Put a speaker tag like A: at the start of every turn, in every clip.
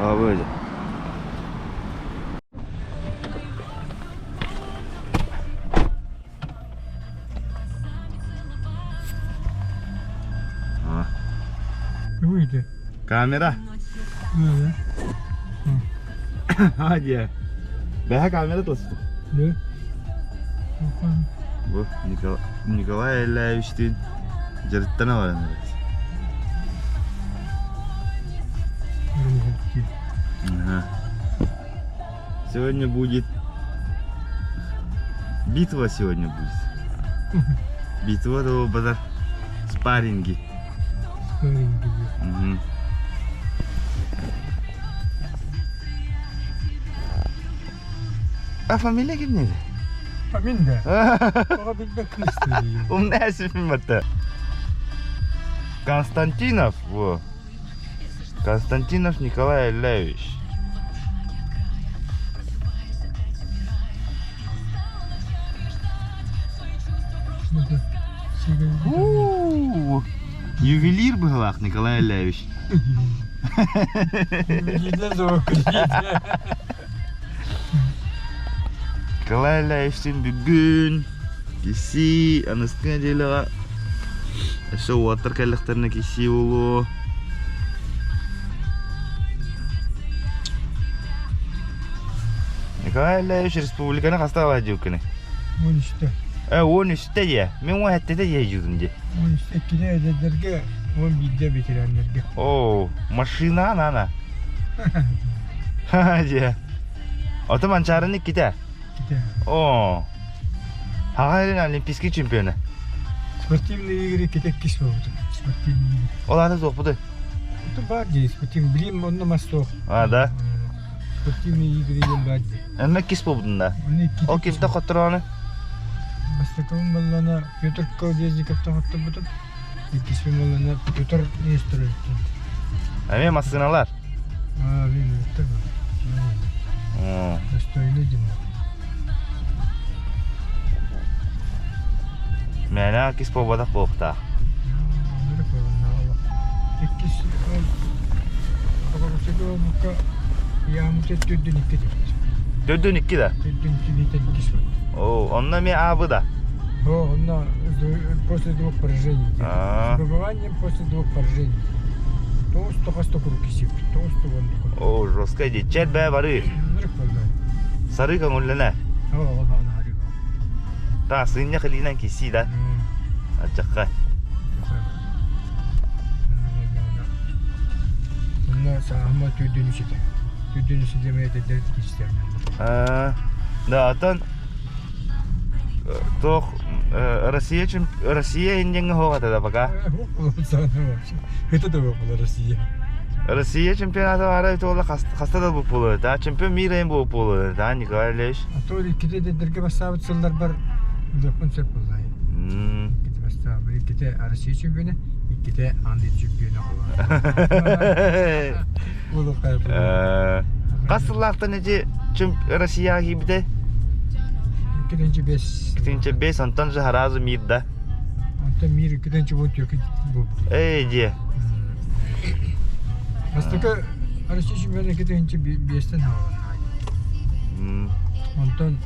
A: Аабы
B: Выйди.
A: Камера. А, дьэ. Бэһэ камера тосту.
B: Да.
A: Бу Николай Эллаевичтыын дьарыктана баран эрэр. Ага. Сегодня будет битва сегодня будет. Битва того базар спарринги.
B: Спарринги.
A: Угу. А фамилия кимнеди?
B: Фамилия? Тоҕо билбэт кыыстыы.
A: Умная фильм это. Константинов, во. Константинов Николай Ильевич. Ювелир быһылаах Николай Ильевич. Николай Ильевичтин бүгүн киси аныскы неделяҕа өссө уоттар кэллэхтэринэ киси буолуо. Николай Ильевич республиканы хаста аладьыыккыный?
B: 13-те.
A: 13-те дии. Мин 17-те дии дьиибин дии.
B: 13-те иккитэ эдэрдэргэ, 11-де ветераннарга.
A: О, машина ана. Ха дии. Ото Манчаарыны иккитэ.
B: Иккитэ.
A: О. Хаҕа эрин олимпийский чемпиона.
B: Спортивные игры иккитэ иккис буолбута. Спортивные игры.
A: Ол аата суохпуты.
B: Это бар дии, спортивный. Билим онно мас суох.
A: А, да?
B: Спортивные игры диэн баар дии.
A: Эммэ иккис буолбутун да.
B: Онно иккитэ
A: Ол кимтэ хоттороonu?
B: Бастакыбын буоллаҕына Петр Колодезниковтан хотторбутум. Иккиспин буоллаҕына Петр Нестеровтан.
A: Эмиэ массыыналар.
B: Аа, мин ыттар
A: О.
B: Достойный диэн.
A: Мээнэ иккис буолбатах буолуохтаах.
B: Иккис Оҕорусуга Яамыта төрдүн икки диэбит.
A: Төрдүн икки да?
B: Төрдүн икки иккис вот.
A: О, онно эмиэ аабы да?
B: О, онно после двух поражений.
A: А.
B: С выбыванием после двух поражений. Тоҕус тоҕус токурук кисиэппит. Тоҕус тугун
A: О, жестко дии. Чэт бээ бары. Сары көҥүллэнэ. Та сынньах илиинэн киссии да. Аччахха.
B: Онно саахыма түрдүн үсүтэ. Түрдүн үсүтэ мэйдэрдэр кистэр.
A: Да, атын туох Россия Россия индиҥҥэ суох этэ да пока.
B: Это да была Россия.
A: Россия чемпионата баара туола хаста да буолуо да чемпион мира им буолуо да Николай Ильич.
B: А то икките дедерге бастаабыт сылларбар үлэппин сөп буоллай. Икките бастаабыт, икките Россия чемпиона, икките Англия чемпиона буолар.
A: Хас сыллаахтан эти Россияҕа киирбитэ?
B: Иккитинчи бес.
A: Иккитинчи бес, онтон же сразу мир да.
B: Онтон мир иккитинчи бу түөкү буолбут.
A: Эй, дьиэ.
B: Бастакы Россия чемпиона иккитинчи биэстэн хааланна. Онтон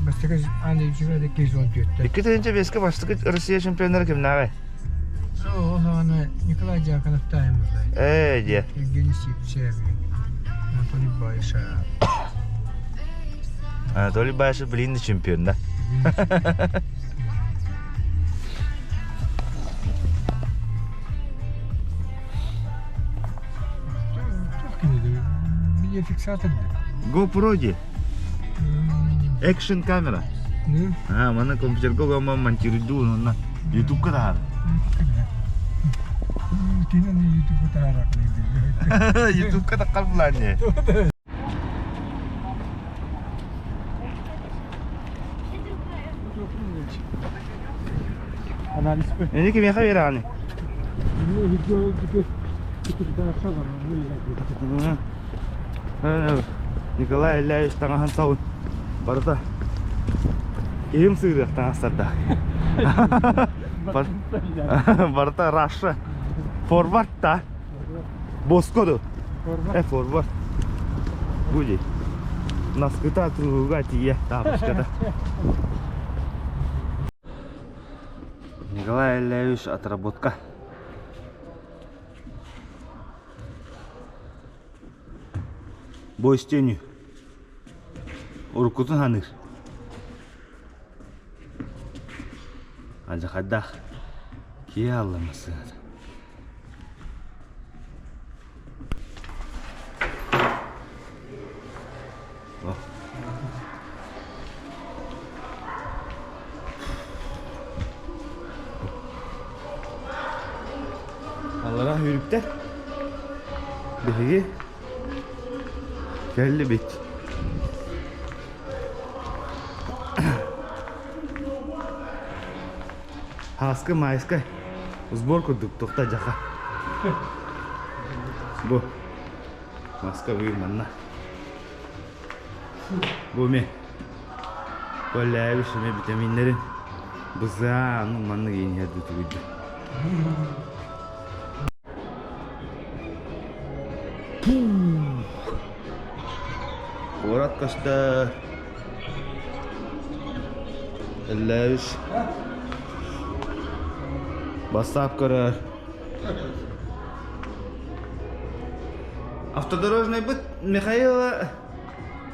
B: бастакы Англия чемпиона 214.
A: 2005-кэ бастакы Россия чемпионнара кимнээҕий?
B: Ол саҕана Николай Дьяконов таайыммытай.
A: Ээ, дьиэ.
B: Евгений Сивцев, Анатолий Баишев.
A: Анатолий Баишев блин чемпион да.
B: Видеофиксатор
A: GoPro дии. Экшн камера. А, маны компьютерга гомма монтируйду онно ютубка таһаар.
B: Кинини ютубка таһаар.
A: Ютубка таххар булаан Эни кимиэхэ биэрэҕиний? Николай Ильич таҥаһын сабын барыта киһим сыырыах таҥастардаах. Барыта Раша. Форвард та. Боско ду. Форвард. Бу дии. Наскыта тууга тиийэ таабыската. Николай Ильич отработка. Бой с тенью. Уруккутун ханыыр. Алдьархайдаах киһи аалла массыыната. Аллара сүүрүктэр. Биһиги кэллибит. Һааскы маайыска сбор курдук тухта дьаха. Бу маска бүгүн манна. Бу ми коллээбит эми витаминнэрин бызаан маннык иһэрди тугуйду. Куорат көстөр. Эллээбис. Бассаап көрөр. Автодорожныйбыт Михаила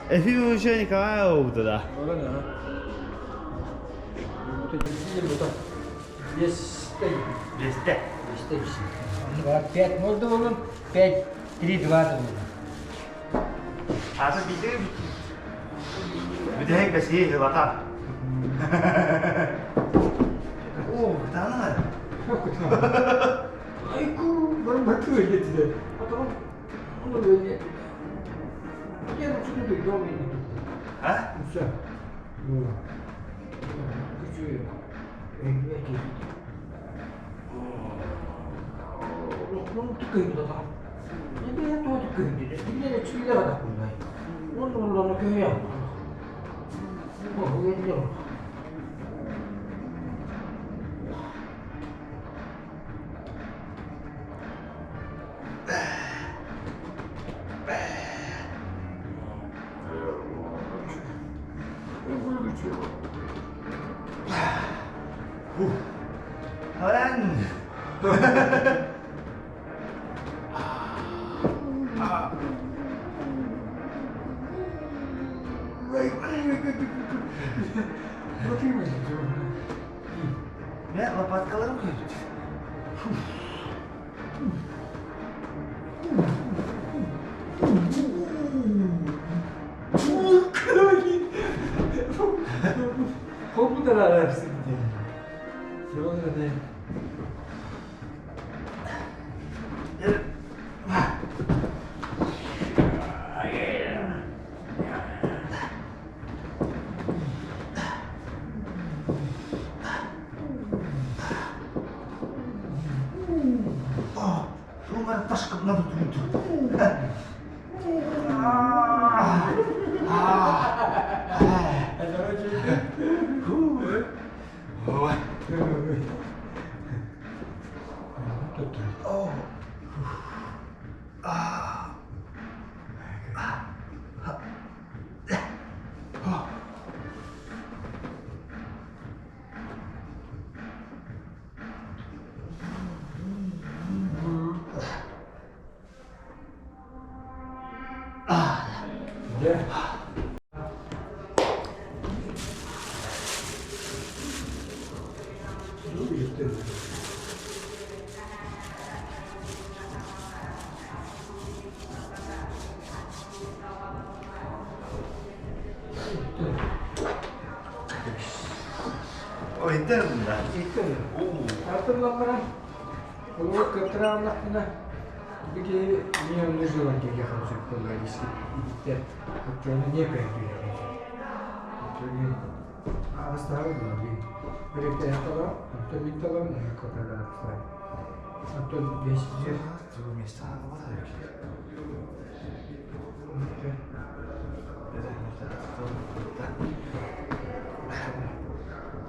A: Ефимовича Николаева да. Биэстэ.
B: Пять можно было, пять, три, два было.
A: Аты биир бүтэһик бэсиһи ылата. О, кытаанах.
B: Айку, барбатı öyle. Потом он öyle. Я лучше не дома не
A: А?
B: Все.
A: Lan! Ne лопаткаларым көйдү.
B: Компьютер арарсың диye. Sonra ne?
A: Шумар ташкып надо туйду. Ой. Ой, да.
B: Артыллан Ол кыттырааллахпына бики мне нужно киһиэхэ сөп буолла иститтэр оччону не көйдү Арыстаабы буолар Бириктээхтала, оттон митталам, котара арыстаабы. Оттон бесижер.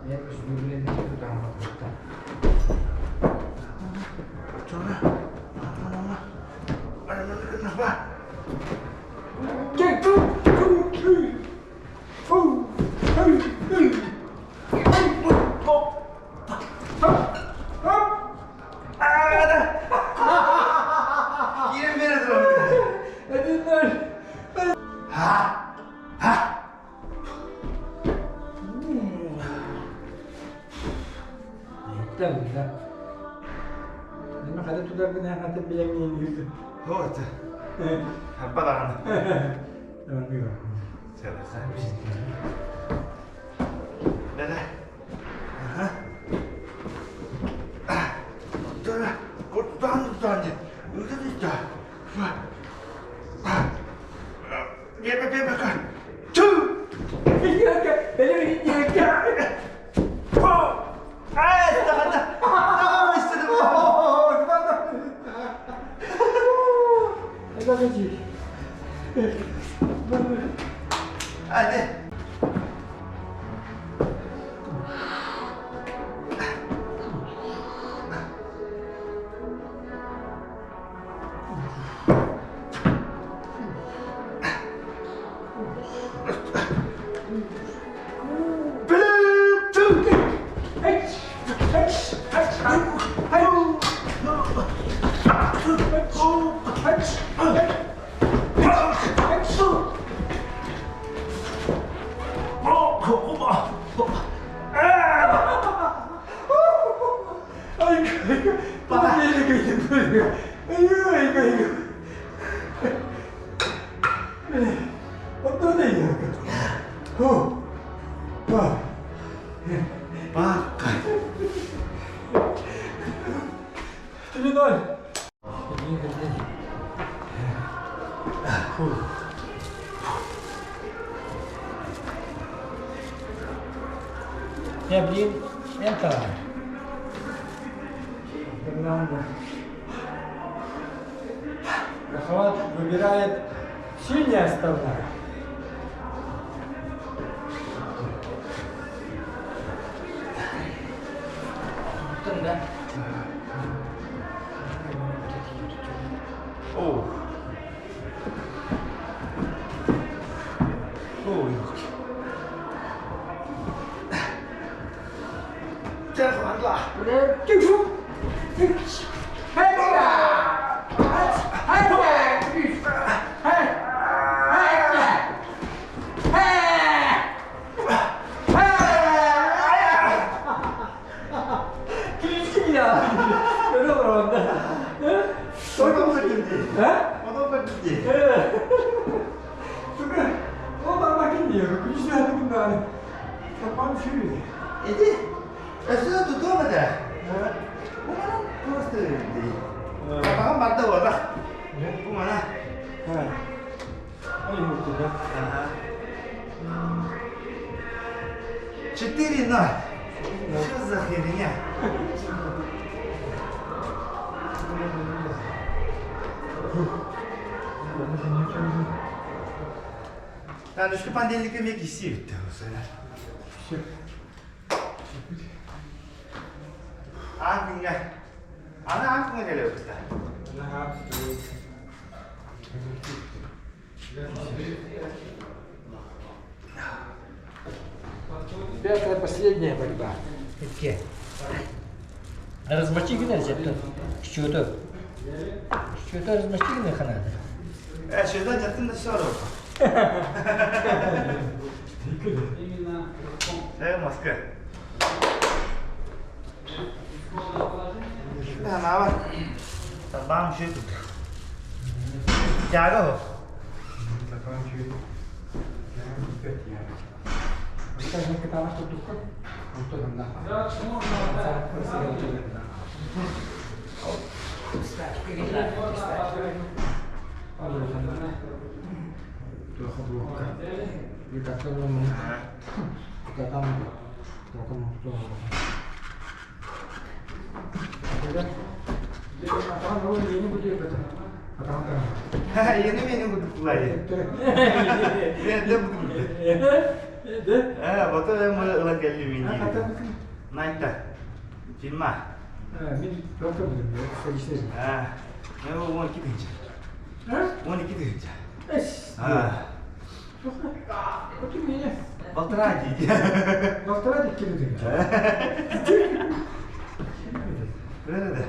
B: Я
A: Киирэн биэрэ турабын.
B: Хата тутарбын хата билэҥниин
A: Вот. Баран. Да-да. Ага. Куртан тутан. Hadi. Баакка.
B: Я, блин, это... Рахват выбирает синяя сторона.
A: О. О, елки. Иди. Өссө тутуом этэ. Бу манан просто дии. Табаҕым барда буолла. Бу мана. Ага. 4-0. Что за херня? Танышка понедельника мне кисит. Аан күҥҥэ. Аны аан күҥҥэ кэлиэхпит.
B: Пятая, последняя борьба. Икки. Размочигина зепто. Что-то. Что-то размочигина ханада.
A: Э, шөдөн жаттын да сору. Э, Москва. Да, нава. Табам шөй тут. Тяга хо. Yeni meni кудуктулай. Мен де будут. Э, вот это мы ылан келли мени. Найта. Фильма. А, мен он китинчи. 12 тыһыынча. Полтора дии.
B: Полтора дии.
A: Да-да-да.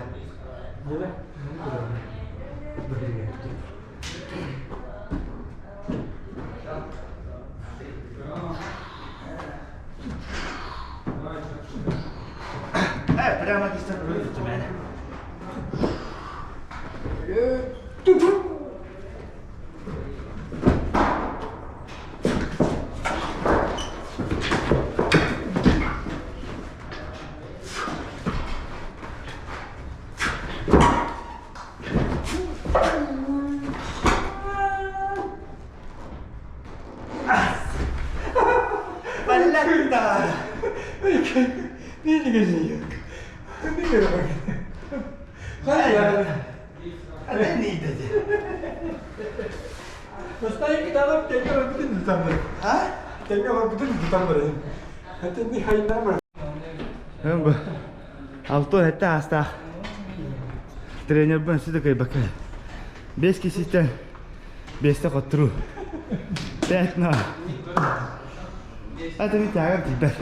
A: Прямо кистен мен. Баллатта! Бу алтон этте астаах тренербын сүдү кыйбакка. Бес киситтен бесте хоттуру. Пять на. Это не тяга тиийбэт.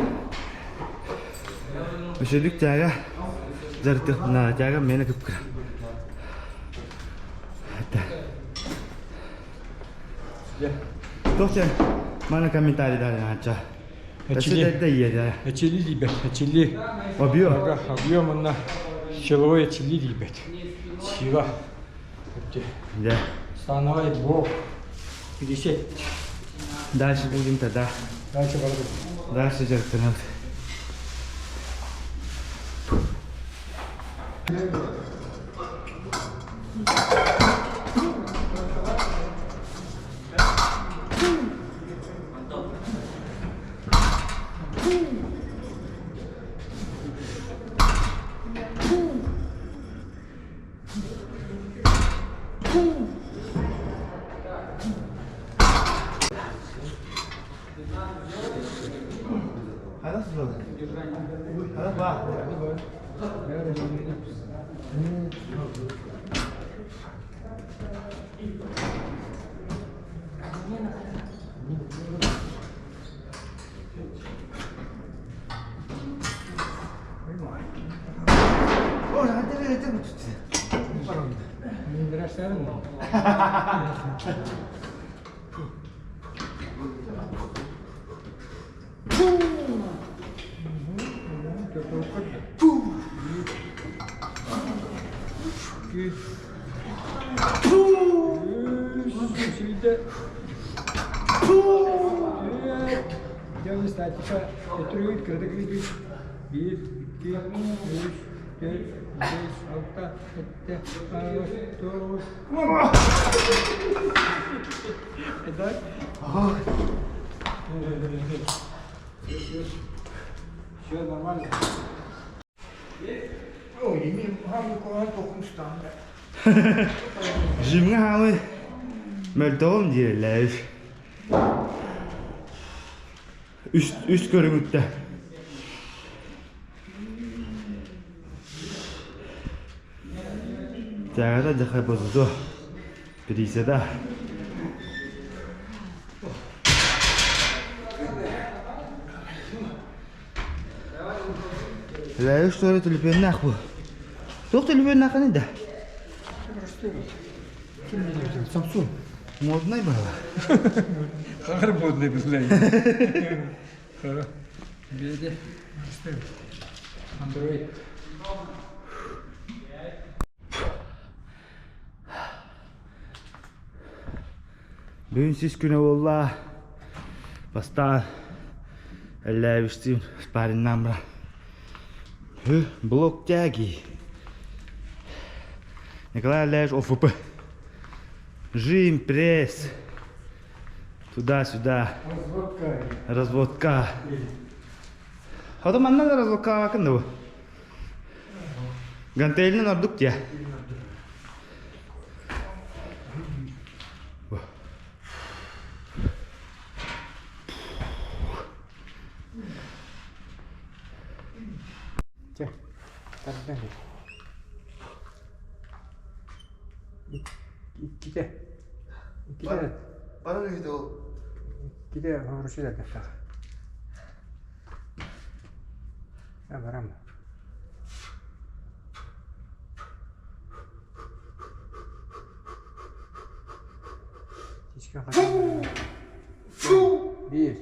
A: Үсүдүк тяга дьарыктыахпына тяга миэнэ кып-кыра. Это. Туох диэн маны комментарийдар ача.
B: Эчили. Эчили диибэт. Эчили.
A: Объем.
B: Объем онно силовой эчили диибэт. Сила.
A: Да.
B: Становой блок. 50.
A: Дальше будем тогда.
B: Дальше барбыт.
A: Дальше дьарыктанабыт. Ханас Ханас ба.
B: Все нормально.
A: Жимҥэ хаамый мөлтөҕүм диирэллэр Үс, үс көрүҥүттэ. Тягата дьахай бозузу. Пирисэда. Ләйүш туора төлөпүөннээх бу. Туох төлөпүөннээххиний да?
B: Samsung.
A: Моднай быһыла.
B: Хаар модный быһыла. Беде. Android.
A: Бүгүн сис күнэ буолла. Бастаан эллээбистим спариннаан бара. Блок тяги. Николай Олегович ОФП. Жим, пресс. Туда-сюда.
B: Разводка.
A: Разводка. Ото манна да разводка бу. Гантелинен ордук тия.
B: Чэ, тардан. Иккитэ. Иккитэ
A: Барар үһү ол.
B: Иккитэ хоручу дэрдэхтэх. Барам. Биир.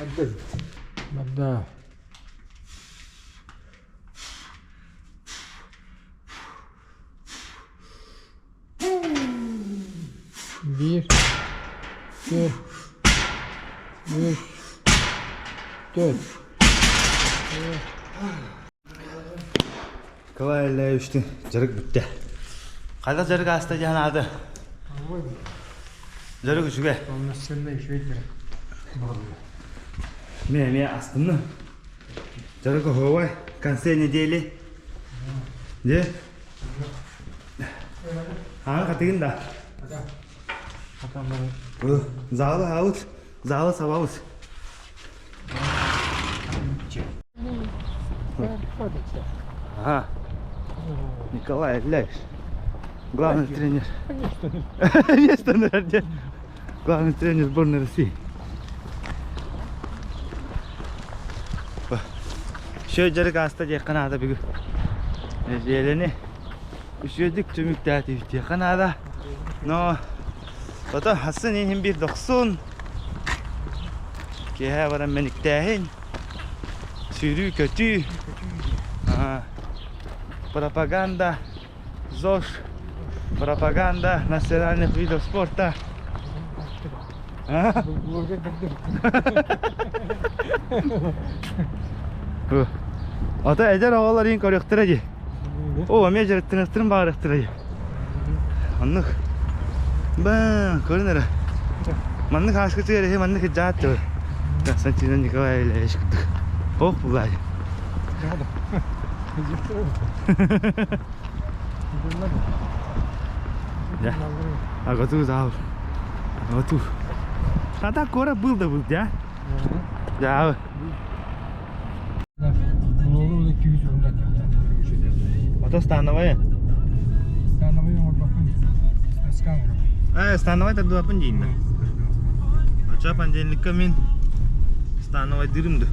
B: Әбден. Барда. Биир, икки, үс, төрт.
A: Николай Ильичтин дьарык бүттэ. Хайдах дьарык ааста диэн аады? Дьарык үчүгэй.
B: Полноценный үчүгэй дьарык буолла.
A: Мен эмиэ астынным. Дьарык оһуобай. Конце недели. Де? Аҕа хатыгын да. Залы аабыт, залы сабабыт. Ага. Николай Ильич, главный тренер. Место номер один. Главный тренер сборной России. Шө дьарык ааста диэххэ наада бүгүн. Нэдиэлэни үчүгэйдик түмүктээтибит диэххэ наада. Но ото хассын иһин биир дохсун. Киэһэ баран мэниктээһин, сүүрүү-көтүү, пропаганда ЗОЖ, пропаганда национальных видов спорта. Ото эдэр оҕолор иин көрүөхтэрэ дии. О, эмиэ дьарыктаныахтарын баҕарыахтара дии. Оннук. Ба, көрүн эрэ. Маннык ааскытыгар эһи маннык дьаат тыл. Константин Николаевич курдук. Ох, булай. А готов зал. Готов. А так кора был да был, да? Да. Ото становая. Э, становай тардыбаппын дейін да. Ача понедельникка мен становай дырымды.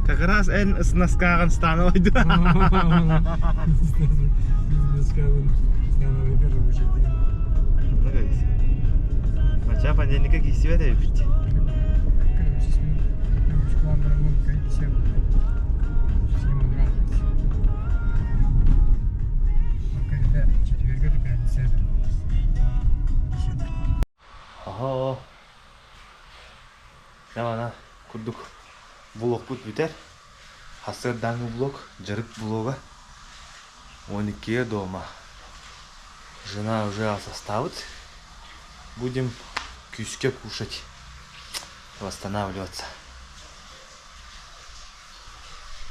A: Как раз эн носкаҕын становайды. Ача понедельникка киисибэт эбиппит. Оһо. Дьэ курдук блокпут бүтэр. Сарсыардааҥҥы блок, дьарык блога. 12 дома. Жена уже составит. Будем күүскэ кушать, восстанавливаться.